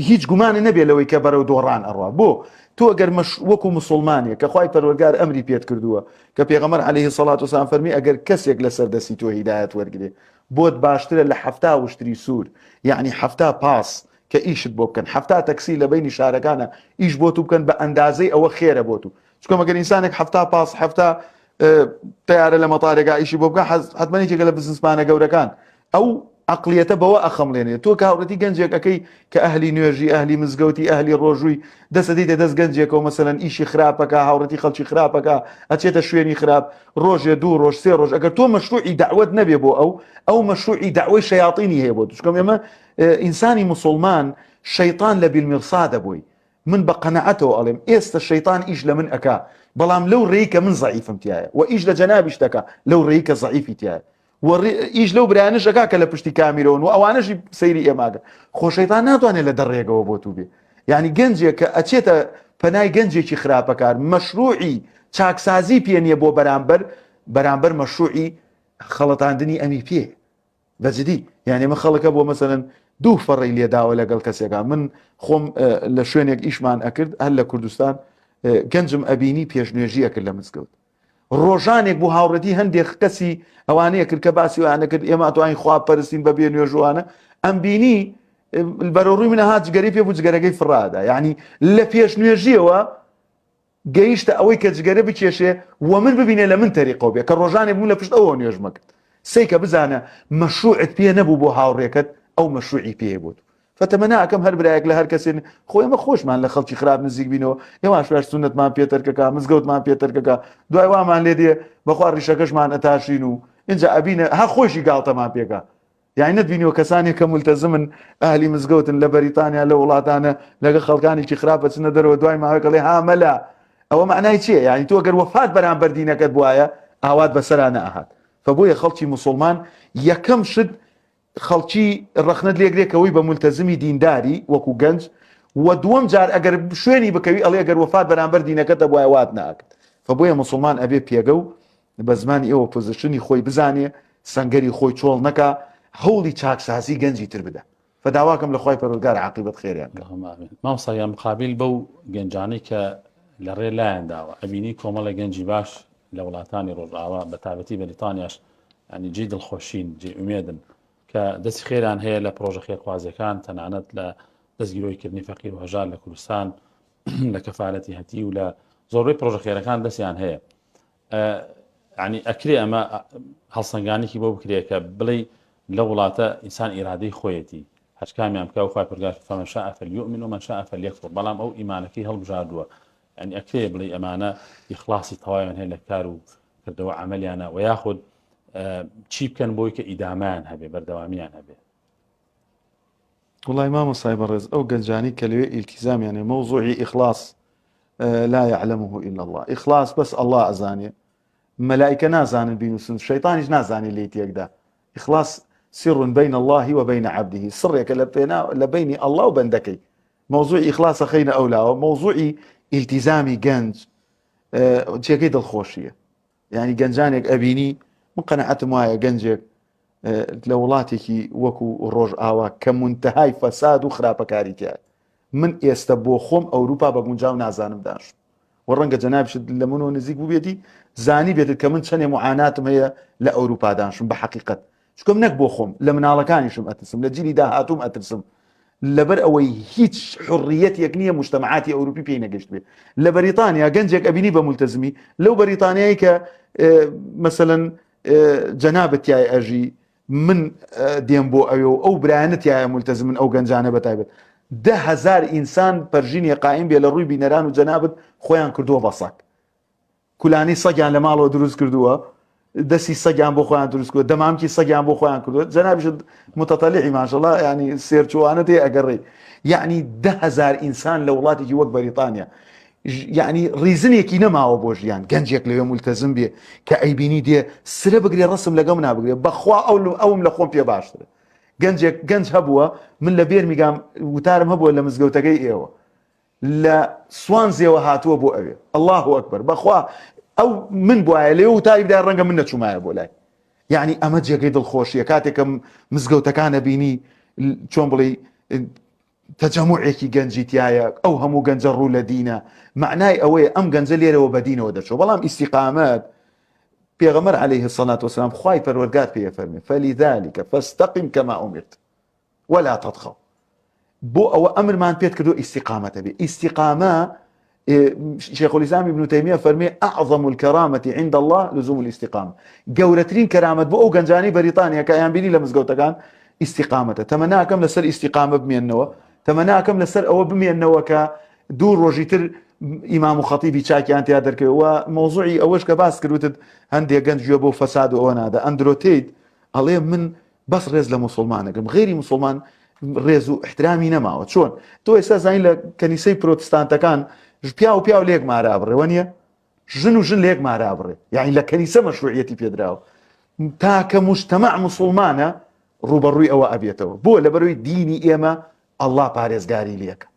هیچ گومانە نەبێت لەوەی کە بەرەو دۆڕان ئەڕوا بۆ تۆ ئەگەر مەش وەکو مسلمانێک کە خوای پەروەردگار ئەمری پێت کردووە کە پێغەمبەر عەلەیهی سەڵات وسلام فەرمی ئەگەر کەسێک لەسەر دەستی تۆ هیدایەت وەرگێ بۆت باشترە لە حەفتا وشتری سوور یعنی حەفتا پاس کە ئیشت بۆ بکەن حەفتا تەکسی لە بەینی شارەکانە ئیش بۆ تو بکەن بە ئەندازەی ئەوە خێرە بۆ تو چونکە مەگەر ئینسانێک حەفتا پاس حەفتا. تیارە لە مەتارێکا ئیشی بۆ بکە حتمما یەکێکە لە بزنسمانە گەورەکان ئەو عەقڵیەتە بەوە ئەخەمڵێنێ تۆ کە هاوڕێتی گەنجێک ئەکەی کە ئەهلی نوێژی ئەهلی مزگەوتی ئەهلی ڕۆژووی دەست ئەدەیتە دەست گەنجێکەوە مەسەلەن ئیشی خراپەکە هاوڕێتی خەڵکی خراپەکە ئەچێتە شوێنی خراپ ڕۆژێ دوو ڕۆژ سێ ڕۆژ ئەگەر تۆ مەشروعی دەعوەت نەبێ بۆ ئەو ئەو مەشروعی دەعوەی شەیاطینی هەیە بۆ چونکە ئێمە ئینسانی موسڵمان شەیطان لە بیلمیرسادە بۆی من بە قەناعەتەوە ئەڵێم ئێستە شەیتان ئیش لە من ئەکا بەڵام لەو ڕێی کە من زەعیفم تایە و ئیش لە جەنابیش دەکا لەو ڕێی کە زەعیفی تایە و ئیش لەو برایانەش ئەکا کە لە پشتی کامیرەوەن و ئەوانەشی سەیری ئێماگە خۆ شەیتان ناتوانێت لە دەڕێگەوە بۆ تو بێ یعنی گەنجێک کە ئەچێتە پەنای گەنجێکی خراپەکار مەشروعی چاکسازی پێ نییە بۆ بەرامبەر بەرامبەر مەشروعی خەڵەتاندنی ئەمی پێ بەجدی یعنی من خەڵکە بۆ مەسەلەن دوو فەڕی لێداوە لەگەڵ کەسێکا من خۆم لە شوێنێک ئیشمان ئەکرد هەر لە کوردستان گەنجم ئەبینی پێشنوێژی ئەکرد لە مزگەوت ڕۆژانێک بۆ هاوڕێتی هەندێک کەسی ئەوانەیە کرد کە باسی وانە کرد ئێمە توانین خوا پەرستین بە بێ نوێژوانە ئەم بینی بەرەو ڕووی منە هات جگەری پێ بوو جگەرەکەی فڕادا یعنی لە پێش نوێژیەوە گەیشتە ئەوەی کە جگەرە بکێشێ و من ببینێ لە من تەریقەو بێ کە ڕۆژانێک بووم لە پشت ئەوەوە نوێژمە کرد سەیکە بزانە مەشروعت پێ نەبوو بۆ هاوڕێکەت ئەو مەشروعی پێ بوو فەتەمەنا ئەکەم هەر برایەک لە هەر کەسێ خۆ ئێمە خۆشمان لە خەڵکی خراپ نزیک بینەوە ئێواش واش سوننەتمان پێ تەرکەکە مزگەوتمان پێ تەرکەکە دوای وامان لێ دێ بەخوا ڕیشەکەشمان ئەتاشین و اینجا ئەبینە هەر خۆشی گاڵتەمان پێکا یانی نەتبینیوە کەسانێک کە مولتەزمن ئەهلی مزگەوتن لە بەریتانیا لە وڵاتانە لەگە خەڵکانێکی خراپ ئەچنە دەرەوە دوای ماوەیەک ئەڵێ ها مەلا ئەوە مەعنای چییە یانی تۆ گەر وەفات بەرامبەر دینەکەت بوایە ئاوات بەسەرا نەئەهات فبۆیە خەڵکی موسڵمان یەکەم شت خەڵکی ڕەخنەت لێگرێ کەوەی بە مولتەزمی دینداری وەکو گەنج و دووەم جار ئەگەر شوێنی بکەوی ئەڵێ گەر وەفات بەرامبەر دینەکەتە بوایە وات ناکرد فبۆیە موسڵمان ئەبێ پێگە و بە زمانی ئێوە position ی خۆی بزانێ، سەنگەری خۆی چۆڵ نەکا، هەوڵی چاکسازی گەنجی تر بدا. فداواکەم لە خوای پەروەردگار عاقیبەت خێریان کا. اللهم آمین. مامۆستا گیان مقابیل بەو گەنجانەی کە لە ڕێ لایان داوە ئەبینی کۆمەڵێک گەنجی باش لە وڵاتانی ڕۆژئاوا بە تایبەتی بەریتانیاش یانی جێی دڵخۆشین جێی ئومێدن کە دەستی خێران هەیە لە پڕۆژە خێرخوازیەکان تەنانەت لە دەستگیرۆی کردنی فەقیر و هەژار لە کوردستان لە کەفالەتی هەتی و لە زۆربەی پڕۆژە خێرەکان دەستیان هەیە ینی ئەکرێ ئەمە هەڵسەنگانێکی بۆ بکرێ کە بڵێ لە وڵاتە ئینسان ئیرادەی خۆیەتی هەرکامیان بکە و خوای پەروەردگار فمن شاء فليؤمن ومن شاء فليكفر بەڵام ئەو ئیمانەکەی هەڵبژاردووە ینی ئەکرێ بڵێ ئەمانە ئیخلاصی تەواویان هەیە لە کار و کردەوە عملیانە و یاخود چی بکەن بۆی کە ئیدامیان هەبێ بەردەوامیان هەبێ وڵای مامۆستای بەڕێز ئەو گەنجانی کە لەوێ ئیلتیزامیان هەیە مەوزوعی ئیخلاص لا يعلمه إلا الله ئیخلاص بەس الله ئەزانێ مەلائکە نازانن بینوسن شەیطانیش نازانێ لێی تێکدا ئیخلاص سر بين الله وبين عبده سڕێکە لە پێنا لە بینی الله و بەندەکەی مەوزوعی ئیخلاصە خەینە ئەولاوە مەوزوعی ئیلتیزامی گەنج جێگەی دڵخۆشیە یانی گەنجانێک ئەبینی من قەناعەتم وایە گەنجێک لە وڵاتێکی وەکو ڕۆژئاوا کە مونتەهای فەساد و خراپەکاری تایە من ئێستا بۆ خۆم ئەوروپا بە گونجاو نازانم داشت و ڕەنگە جەنابیشت لە منەوە نزیک بووبێتی زانی بێتت کە من چەندێ معاناتم هەیە لە ئەوروپا دانشم بە حەقیقەت چونکە نەک بۆ خۆم لە مناڵەکانیشم ئەترسم لە جیلی داهاتووم ئەترسم لەبەر ئەوەی هیچ حڕیەتێک نییە مجتەمەعاتی ئەوروپی پێی نەگەشت بێ لە بەریتانیا گەنجێک ئەبینی بە ملتەزمی لەو بەریتانیایی کە مەسەلەن جەنابەت تای ئەژی من دێم بۆ ئەوێ و ئەو برایانە تایە ملتەزمن ئەو گەنجانە بەتایبەت دههزار ئینسان پەرژینی قایم بێ لە ڕووی بینەران و جەنابەت خۆیان کردووە بەسەک کولانەی سەگیان لە ماڵەوە دروست کردووە دەستی سەگیان بۆ خۆیان دروست کردووە دەمامکی سەگیان بۆ خۆیان کردووە جەنابیشت متطلعی ماشەڵا ینی سێرچوانە تێ ئەگەڕێ یعنی دههزار ئینسان لە وڵاتێکی وەک بەریتانیا یعنی reason ێکی نەماوە بۆ ژیان گەنجێک لەوێ ملتەزم بێ کە ئەیبینی دێ سرە بگرێ ڕسم لەگەم نابگرێ بەخوا ئەو ئەوم لە خۆم پێ باشترە گەنجێک گەنج هەبووە من لە بێرمیگام وتارم هەبووە لە مزگەوتەکەی ئێوە لە سوانزیەوە هاتووە بۆ ئەوێ اللە اکبر بەخوا ئەو من بواە لێ وتاری بدای ڕەنگە من نەچوومایە بۆ لای یعنی ئەمە جێگەی دڵخۆشیە کاتێکم مزگەوتەکانە بینی چۆن بڵێ تەجەموعێکی گەنجی تایە ئەو هەموو گەنجە ڕوو لە دینە معنای ئەوەیە ئەم گەنجە لێرەوە بە دینەوە دەچۆ بەڵام ئیسیقامەت پێغەمبەر عليه الصلاة والسلام خوای پەروەردگار پێ فەرمی فلذلك فاستقم كما أمرت ولا تطغوا بۆ ئەوە ئەمرمان پێت کردو ئیستیقامەتە بێ ئیستیقامە. شێخ الإسلام ابن تەیمیە فەرمی أعظم الكرامة عند الله لزوم الاستقامة گەورەترین کەرامەت بۆ ئەو گەنجانی بەریتانیا کە ئەیان بینی لە مزگەوتەکان ئیستیقامەتە تەمەناکەم لەسەر ئیستیقامە بمێنەوە تەمەناکەم لەسەر ئەوە بمێنەوە کە دوو ڕۆژی تر ئیمام و خەتیبی چاکیان تیا دەرکەوێ و مەوزوعی ئەوەش کە باس کردوتت هەندێک گەنج گوێ بۆ فەساد و ئەوە نادا ئەندرۆ تەیت ئەڵێ من بەس ڕێز لە موسڵمانەکەم غێری موسڵمان ڕێز و احترامی نەماوە چۆن تۆ ئێستا زانین لە کەنیسەی پرۆتستانتەکان پیاو و پیاو لێک مارا بڕێوە نییە ژن و ژن لێک مارا بڕێ یعنی لە کەنیسە مەشروعیەتی پێدراوە تاکە مجتەمع مسلمانە ڕوبەڕووی ئەوە ئەبێتەوە بۆ لەبەرەوەی دینی ئێمە ئەڵڵا پارێزگاری لێکە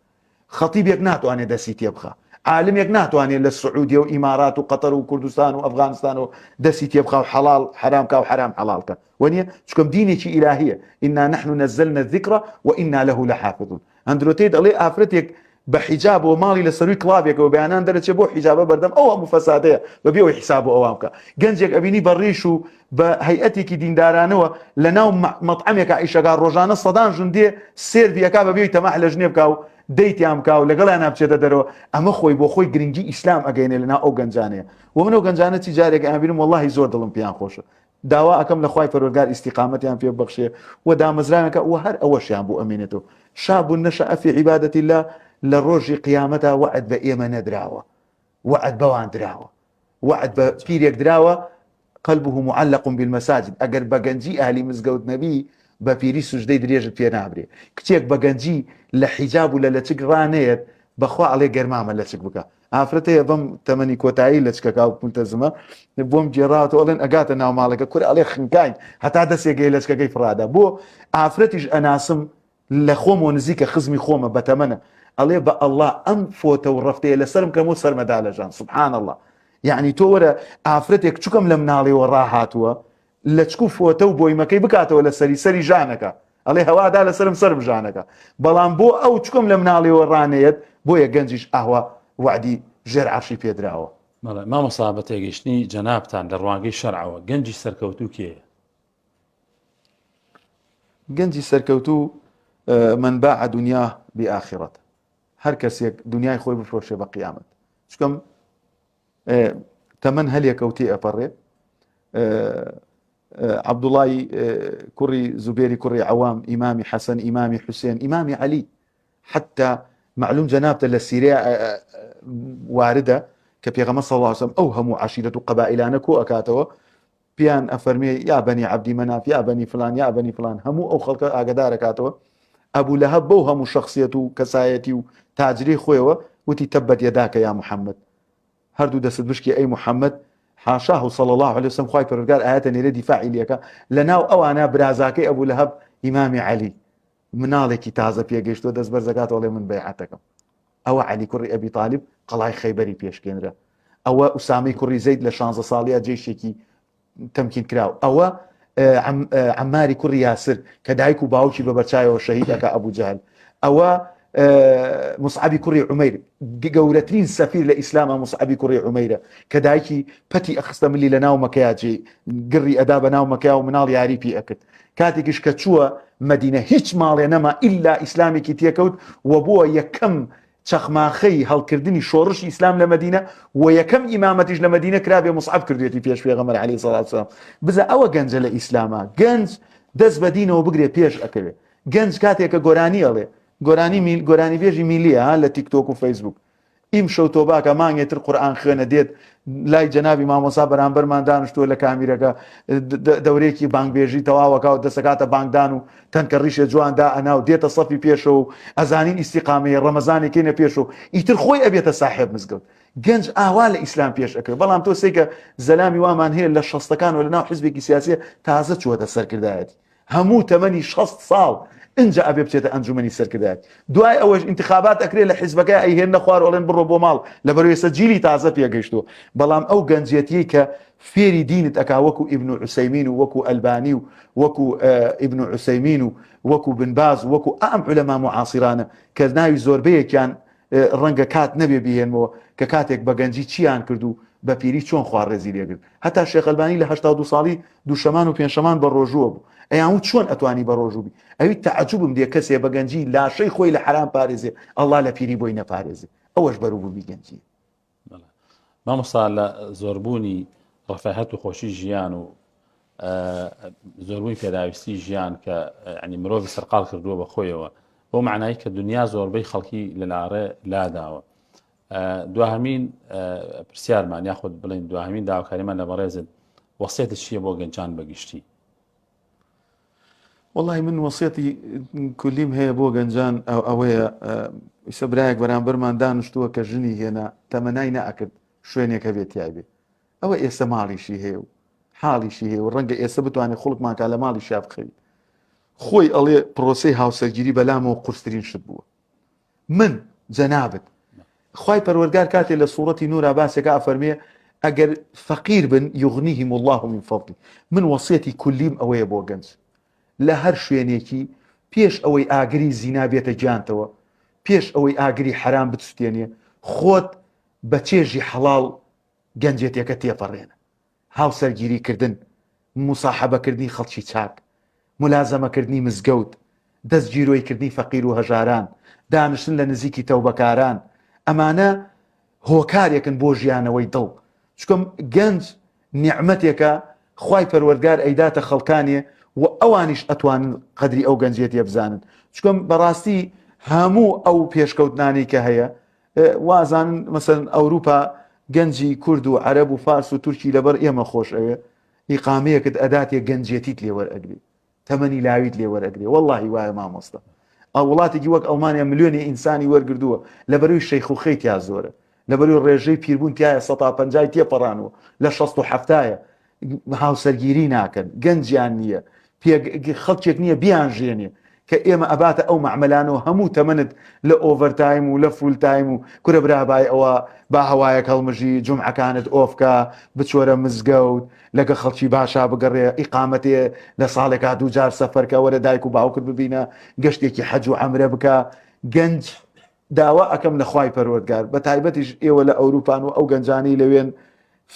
خەتیبێک ناتوانێت دەستی تێبخا عالمێک ناتوانێت لە سعودیە و ئیمارات و قەتەر و کوردستان و ئەفغانستان و دەستی تێبخا و حەڵاڵ حەرام کا و حەرام حەڵاڵ کە وەنیە چکم دینێکی ئیلاهیە إنا نحن نزلنا الذكر وإنا له لحافظون ئەندرۆ تەیت ئەڵێ ئافرەتێک بە حیجابەوە ماڵی لە سەروی کڵابێکەوە بەیانان دەرەچێ بۆ حیجابە بەردەم ئەو هەموو فەسادەیە بە بێ ئەوەی حیساب بۆ ئەوان بکا گەنجێک ئەبینی بە ڕیش و بە هەیئەتێکی دیندارانەوە لە ناو مەطعەمێکا ئیشەکا ڕۆژانە سەدان ژن دێ سێرڤی ئەکا بە بێ تەماح لە ژنێ بکا و دەیتیان بکا و لەگەڵیانا بچێتە دەرەوە ئەمە خۆی بۆ خۆی گرنگی ئیسلام ئەگەینێ لە ناو ئەو گەنجانەیە و من ئەو گەنجانە چی جارێک ئەبینم وەڵاهی زۆر دڵم پێیان خۆشە داوا ئەکەم لە خوای پەروەردگار ئیستیقامەتیان پێ ببەخشێ و دامەزراوێکە و هەر ئەوەشیان بۆ ئەمێنێتەوە شاب نشأ فی عبادة اللە لە ڕۆژی قیامەتا وەعد بە ئێمە نەدراوە وەعد بەوان دراوە وەعد بە پیرێک دراوە قلبه معلق بالمساجد ئەگەر بە گەنجی ئەهلی مزگەوت نەبی بە پیری سوجدەی درێژت پێ نابرێ کچێک بە گەنجی لە حیجاب و لە لەچک ڕانەیەت بەخوا ئەڵێ گەرمامە لەچک بکە ئافرەت هەیە بەم تەمەنی کۆتایی لەچکەکە و ملتەزمە بۆم گێڕاوەتەوە ئەڵێن ئەگاتە ناو ماڵەکە کورە ئەڵێ خنکاین هەتا دەسێک گەی لەچکەکەی فڕادا بۆ ئافرەتیش ئەناسم لە خۆمەوە نزیکە خزمی خۆمە بەتەمەنە ئەڵێ بە ئەڵڵا ئەم فۆتە و ڕەفتەیە لەسەرم کەم و سەرمەدا لەژان سبحان الله یعنی تۆ وەرە ئافرەتێک چکم لە مناڵیەوە ڕاهاتووە لەچک و فۆتە و بۆیمەکەی بکاتەوە لە سەری سەری ژانەکە ئەڵێ هەوادا لەسەرم سەرم ژانەکە بەڵام بۆ ئەو چکم لە مناڵیەوە ڕانەیەت بۆیە گەنجیش ئاوا وەعدی ژێر عەرشی پێدراوە. بەڵێ مامۆستا بە تێگەیشتنی جەنابتان لە ڕوانگەی شەرعەوە گەنجی سەرکەوتوو کێیە؟ گەنجی سەرکەوتوو من باع دنیاه بآخرته هەر کەسێک دنیای خۆی بفرۆشێ بە قیامەت چکەم تەمەن هەلێکە و تێ ئەپەڕێ عەبدوڵای کوڕی زوبێری کوڕی عەوام ئیمامی حەسەن ئیمامی حوسێن ئیمامی عەلی حتا معلوم جەنابتە لە سیرەیە واردە کە پێغەمبەر صلی الله علیه وسلم ئەو هەموو عەشیرەت و قەبائیلانە کۆ ئەکاتەوە پێیان ئەفەرمێ یا بەنی عەبدی مەناف یا بەنی فلان یا بەنی فلان هەموو ئەو خەڵکە ئاگدارەکاتەوە ئەبوو لەهەب بەو هەموو شخصیت و کەسایەتی و تاجری خۆیەوە وتی تبت یداک یا محمد هەردوو دەستت بشکێ ئەی محمد حاشاه صلی اللە علیە وسلم خوای پەروەردگار ئایەتە نێرێ دیفاعی لێکا لەناو ئەوانە برازاکەی ئەبو لەهەب ئیمامی عەلی مناڵێکی تازە پێگەیشتووە دەست بەرزەکاتەوە ئەڵێ من بەیعەتەکەم ئەوە عەلی کوڕی ئەبی تالیب قەڵای خەیبەری پێشکێنرا ئەوە ئوسامەی کوڕی زەید لە 16 ساڵیە جێشێکی تەمکین کراو ئەوە عەماری کوڕی یاسر کە دایک و باوکی بە بەرچاوەوە شەهید ئەکا ئەبوو جەهل ئەوە مصعبی کوڕی عومەیر گەورەترین سەفیر لە ئیسلامە مصعبی کوڕی عومەیرە کە دایکی پەتی ئەخستە ملی لە ناو مەکەیا جێ گڕی ئەدا بە ناو مەکەیا و مناڵ یاری پێ ئەکرد کاتێکیش کە چووە مەدینە هیچ ماڵێ نەما ئیلا ئیسلامێکی تێکەوت و بووە یەکەم چەخماخەی هەڵکردنی شۆڕشی ئیسلام لە مەدینە و یەکەم ئیمامەتیش لە مەدینە کرابێ مصعب کردوێتی پێش پێغەمبەر عەلەیهی سەڵات وسەلام بزە ئەوە گەنجە لە ئیسلاما گەنج دەست بە دینەوە بگرێ پێش ئەکەوێ گەنج کاتێک کە گۆرانی ئەڵێ گۆرانی میل گۆرانی بێژی میلیە ها لە تیک تۆک و فەیسبوک ئیمشەو تۆباکە مانگێ تر قورئان خوێنە دێت لای جەنابی مامۆسا بەرامبەرمان دانیشتووە لە کامیرەکە دەورەیەکی بانگبێژی تەواوەکە و دەسەکاتە بانگدان و تەنکە ڕیشێ جوان دا ئەنا و دێتە سەفی پێشەوە و ئەزانین ئیستیقامەیە ڕەمەزانێکینە پێش و ئیتر خۆی ئەبێتە ساحێب مزگەوت گەنج ئاوا لە ئیسلام پێش ئەکەوێت بەڵام تۆ سێکە زەلامی وامان هەیە لە شەستەکان و لە ناو حزبێکی سیاسیە تازە چووەتە سەرکردایەتی هەموو تەمەنی 60 ساڵ ئینجا ئەبێ بچێتە ئەنجومەنی سەرکردایەتی دوای ئەوەش ئینتخابات ئەکرێ لە حیزبەکە ئەیهێننە خوار ئەڵێن بڕۆ بۆ ماڵ لەبەر ئێستا جیلی تازە پێگەیشتووە بەڵام ئەو گەنجێتیەی کە فێری دینت ئەکا وەکو ئیبن عوسەیمین و وەکو ئەلبانی و وەکو ئیبن عوسەیمین و وەکو بن باز و وەکو ئەم عولەما معاصرانە کە ناوی زۆربەیەکیان ڕەنگە کات نەبێ بیهێنمەوە کە کاتێک بە گەنجی چیان کرد و بە پیری چۆن خوا ڕێزی لێگرت هەتا شێخ ئەلبانی لە 82 ساڵی دووشەمان و پێنجشەمان بە ڕۆژووە بوو ئەیان وت چۆن ئەتوانی بە ڕۆژوو بی ئەوی تەعجوبم دێ کەسێ بە گەنجی لاشەی خۆی لە حەرام پارێزێ ئەڵڵا لە پیری بۆی نەپارێزێ. ئەوەش بەروبوومی گەنجیە. مامۆستا لە زۆربوونی ڕەفاهەت و خۆشی ژیان و زۆربووی پێداویستی ژیان کە ینی مرۆڤی سەرقال کردووە بە خۆیەوە بۆ معنای کە دنیا زۆربەی خەڵکی لە لاڕێ لاداوە دواهمین پرسیارمان یاخود بڵین دواهمین داواکاریمان لە بەڕێزت وەسێتت چییە بۆ گەنجان بەگشتی؟ وەڵی من وەسیەتی کولیم هەیە بۆ گەنجان ئەوەیە ئیسە برایەک بەرامبەرمان دانیشتووە کە ژنی هێنا تەمەنای نەئەکرد شوێنێک هەبێت تیای بێ ئەوە ئێستا ماڵیشی هەیە و حاڵیشی هەیە و ڕەنگە ئێستا بتوانێت خڵکمان کا لە ماڵی شا بخەوی خۆی ئەڵێ پرۆسەی هاوسەرگیری بەلامەوە قورسترین شت بووە من جەنابت خوای پەروەرگار کاتێ لە سوڕەتی نورا باسێکا ئەفەرمێ ئەگەر فەقیر بن یغنیهم الله من فضلی من وەسیەتی کلیم ئەوەیە بۆ گەنج لە هەر شوێنێکی پێش ئەوەی ئاگری زینا بێتە گیانتەوە پێش ئەوەی ئاگری حەرام بتسوتێنێ خۆت بە چێژی حەڵاڵ گەنجێتێکە تێپەڕێنە هاوسەرگیری کردن، موساحەبەکردنی خەڵکی چاک، مولازەمەکردنی مزگەوت، دەست گیرۆی کردنی فەقیر و هەژاران، دانشتن لە نزیکی تەوبەکاران، ئەمانە هۆکارێکن بۆ ژیانەوەی دڵ، چونکە گەنج نیعمەتێکە خوای پەروەردگار ئەیداتە خەڵکانێ و ئەوانیش ئەتوانن قەدری ئەو گەنجێتیە بزانن، چونکە بەڕاستی هەموو ئەو پێشکەوتنانەی کە هەیە وازانن مەسەلەن ئەوروپا گەنجی کورد و عەرەب و فارس و تورکی لەبەر ئێمە خۆش ئەوێ ئیقامەیەکت ئەداتێ گەنجێتیت لێ وەرئەگرێ تەمەنی لاویت لێ وەرئەگرێ وەڵڵاهی وایە مامۆستا ئەو وڵاتێکی وەک ئەڵمانیا ملیۆنی ئینسانی وەرگردووە لەبەروی شەیخوخەی تیا زۆرە لەبەروی ڕێژەی پیربوون تایە سەتا پەنجای تێپەڕانوە لە شەست و حەفتایە هاوسەرگیری ناکەن، گەنجیان نییە، خەڵکێک نییە بیانژێنێ، کە ئێمە ئەباتە ئەو مەعمەلانەوە هەموو تەمەنت لە overtime و لە full time و کورە برا بای ئەوە با هەوایەک هەڵمژی جومعەکانت off کە بچۆرە مزگەوت لەگە خەڵکی باشا بگەڕێ ئیقامەتێ لە ساڵێکا دووجار سەفەرکە وەرە دایک و باوکت ببینە گەشتێکی حەج و عەمرە بکە گەنج داوا ئەکەم لە خوای پەروەردگار بە تایبەتیش ئێوە لە ئەوروپان و ئەو گەنجانەی لەوێن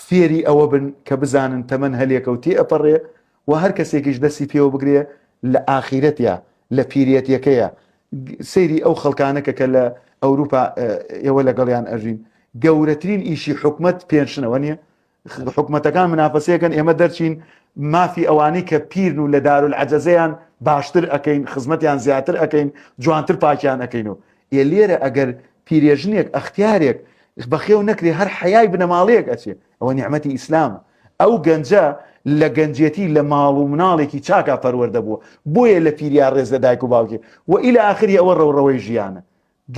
فێری ئەوە بن کە بزانن تەمەن هەلێکە و تێئەپەڕێ و هەر کەسێکیش دەستی پێوە بگرێ لە ئاخیرەتیا لە پیرێتیەکەیا سەیری ئەو خەڵکانە کە کە لە ئەوروپا ئێوە لەگەڵیان ئەژین گەورەترین ئیشی حکومەت pension ەوە نییە حکومەتەکان منافەسەیەکەن ئێمە دەرچین مافی ئەوانەی کە پیرن و لە دارولعەجەزەیان باشتر ئەکەین خزمەتیان زیاتر ئەکەین جوانتر پاکیان ئەکەین و ئێ لێرە ئەگەر پیرێژنێک ئەختیارێک بەخێو نەکرێ هەر حەیای بنەماڵەیەک ئەچێ ئەوە نیعمەتی ئیسلامە ئەو گەنجە لە گەنجێتی لە ماڵ و مناڵێکی چاکا پەروەردە بووە بۆیە لە پیریا ڕێز لە دایک و باوکی و ئیلا ئاخری ئەوە ڕەوڕەوەی ژیانە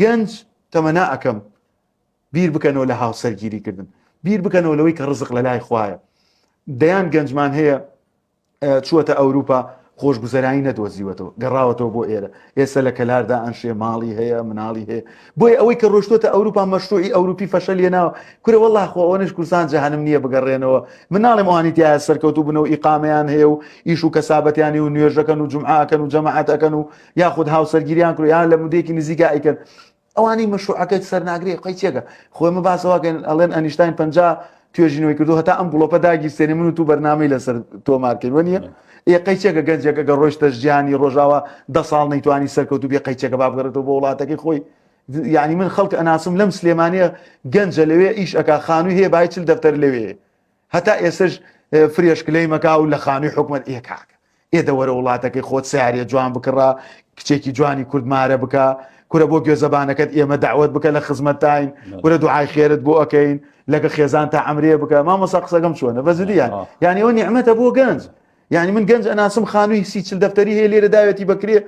گەنج تەمەنا ئەکەم بیر بکەنەوە لە هاوسەرگیری کردن بیر بکەنەوە لەوەی کە ڕزق لە لای خوایە دەیان گەنجمان هەیە چووەتە ئەوروپا خۆشگوزەرانی نەدۆزیوەتەوە گەڕاوەتەوە بۆ ئێرە ئێستا لە کەلاردا ئەنشێ ماڵی هەیە مناڵی هەیە بۆیە ئەوەی کە ڕۆشتۆتە ئەوروپا مەشروعی ئەوروپی فەشەل لێناوە کورە وەڵا خۆ ئەوەنش کوردستان جەهەنم نییە بگەڕێنەوە من ناڵێم ئەوانی تایە سەرکەوتوو بن و ئیقامەیان هەیە و ئیش و کەسابەتیانی و نوێژەکەن و جومعەکەن و جەماعەت ئەکەن و یاخود هاوسەرگیریان کرد یان لە مدەیەکی نزیکا ئەیکەن ئەوانەی مەشروعەکەت سەر ناگرێ قەی چێکە خۆ ئێمە باس واکەین ئەڵێن ئەنیشتاین 50 توێژینەوەی کردو هەتا ئەم گڵۆپە داگیرسێنێ من و تو بەرنامەی لەسەر تۆمارکەین وە نییە ئێ قەی چێکە گەنجێکە گە ڕۆیشتە ژیانی ڕۆژاوا دە ساڵ نەیتوانی سەرکەوتو بێ قەی چێکە با بگەڕێتەوە بۆ وڵاتەکەی خۆی یعنی من خەڵک ئەناسم لەم سلێمانیە گەنجە لەوێ ئیش ئەکا خانووی هەیە بای چل دەفتەر لەوێ هەتا ئێسش فرێش کلەیمەکا و لە خانووی حکومەت ئێ کاکە ئێ دە وەرە وڵاتەکەی خۆت سیارێ جوان بکڕە کچێکی جوانی کورد مارە بکە کورە بۆ گوێزەبانەکەت ئێمە داوت بکە لە خزمەتتاین کورە دوعای خێرت بۆ ئەەکەین لەگە خێزان تا ئەمرێ بکە مامۆسا قسەکەم چۆنە بەزدیان یعنی ئەوە نیعمەتە بۆ گەنج یعنی من گەنج ئەناسم خانووی سی چل دەفتەری هەیە لێرە داوێتی بەکرێ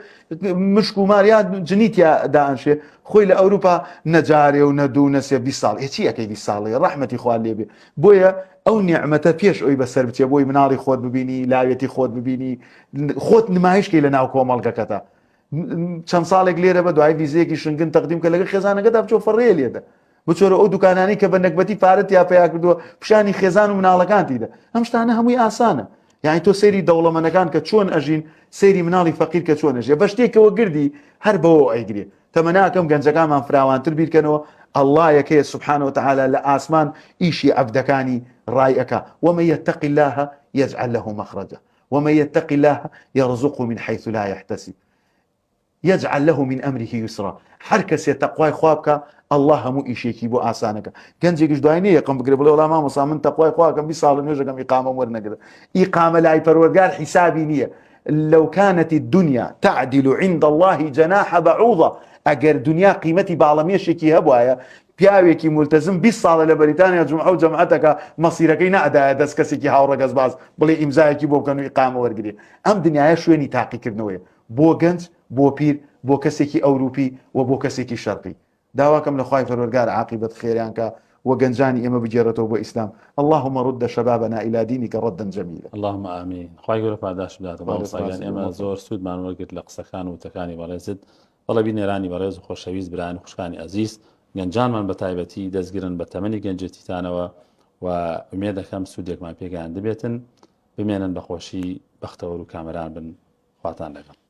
مشک و مار یا جنی تیا دائەنشێ خۆی لە ئەوروپا نەجارێ و نە دوو نە سێ 20 ساڵ ئێ چی ئەکەی 20 ساڵێ ڕەحمەتی خوا لێبێ بۆیە ئەو نیعمەتە پێش ئەوی بەسەر بچێ بۆی مناڵی خۆت ببینی لاوێتی خۆت ببینی خۆت نمایشکەی لە ناو کۆمەڵگەکەتە چەند ساڵێک لێرە بە دوای ڤیزەیەکی شنگن تەقدیم کە لەگەڵ خێزانەکەدا بچۆ فەڕێ لێدە بچۆرە ئەو دوکانانەی کە بە نەگبەتی پارەت تیا پەیا کردووە پیشانی خێزان و مناڵەکانتی دە ئەم شتانە هەمووی ئاسانە یعنی تۆ سەیری دەوڵەمەنەکان کە چۆن ئەژین سەیری مناڵی فەقیر کە چۆن ئەژێ بە شتێکەوە گردی هەر بەوە ئەیگرێ تەمەناکەم گەنجەکانمان فراوانتر بیرکەنەوە اللە یەکەیە سبحانە وتعالی لە ئاسمان ئیشی عەبدەکانی ڕای ئەکا ومن یتق اللە یجعل له مخرجا ومن یتق اللە یرزقه من حیث لا یحتسب. یجعل له من امره یسرا هەر کەسێ تەقوای خوا بکا اللە هەموو ئیشێکی بۆ ئاسانەکە گەنجێکیش دوای نیە یەکەم بگرێ بڵێ وەڵا مامۆستا من تەقوای خوا ئەکەم 20 ساڵە نوێژەکەم ئیقامەم وەرنەگرت ئیقامە لای پەروەردگار حیسابی نییە لو كانت الدنيا تعدل عند الله جناح بعوضة ئەگەر دنیا قیمەتی باڵەمێشێکی هەبوایە پیاوێکی ملتزم 20 ساڵە لە بەریتانیا جومعە و جەماعەتەکە مەسیرەکەی نەئەدایە دەست کەسێکی هاوڕەگەزباز بڵێ ئیمزایەکی بۆ بکەن و ئیقامە وەرگرێ ئەم دنیایە شوێنی تاقیکردنەوەیە بۆ گەنج، بۆ پیر، بۆ کەسێکی ئەوروپی و بۆ کەسێکی شەرقی. داواکەم لە خوای پەروەرگار عاقیبەت خێریان کا و گەنجانی ئێمە بگێڕێتەوە بۆ ئیسلام. اللهم رد شبابنا الی دینک ردا جمیلا. اللهم آمین خوای گەورە پاداشت بداتەوە خوای لێت مامۆستا گیان ڕازی بێ ئێمە مۆفەق. زۆر سوودمان وەرگرت لە قسەکان و وتەکانی بەڕێزت بەڵێ بینەرانی بەڕێز و خۆشەویست برایان و خوشکانی ئەزیز گەنجانمان بە تایبەتی دەستگرن بە تەمەنی گەنجێتیتانەوە و ئومێدەکەم سوودێکمان پێگەیاندبێتن بمێنن بە خۆشی بەختەوەر و کامەران بن خواتان لەگەڵ.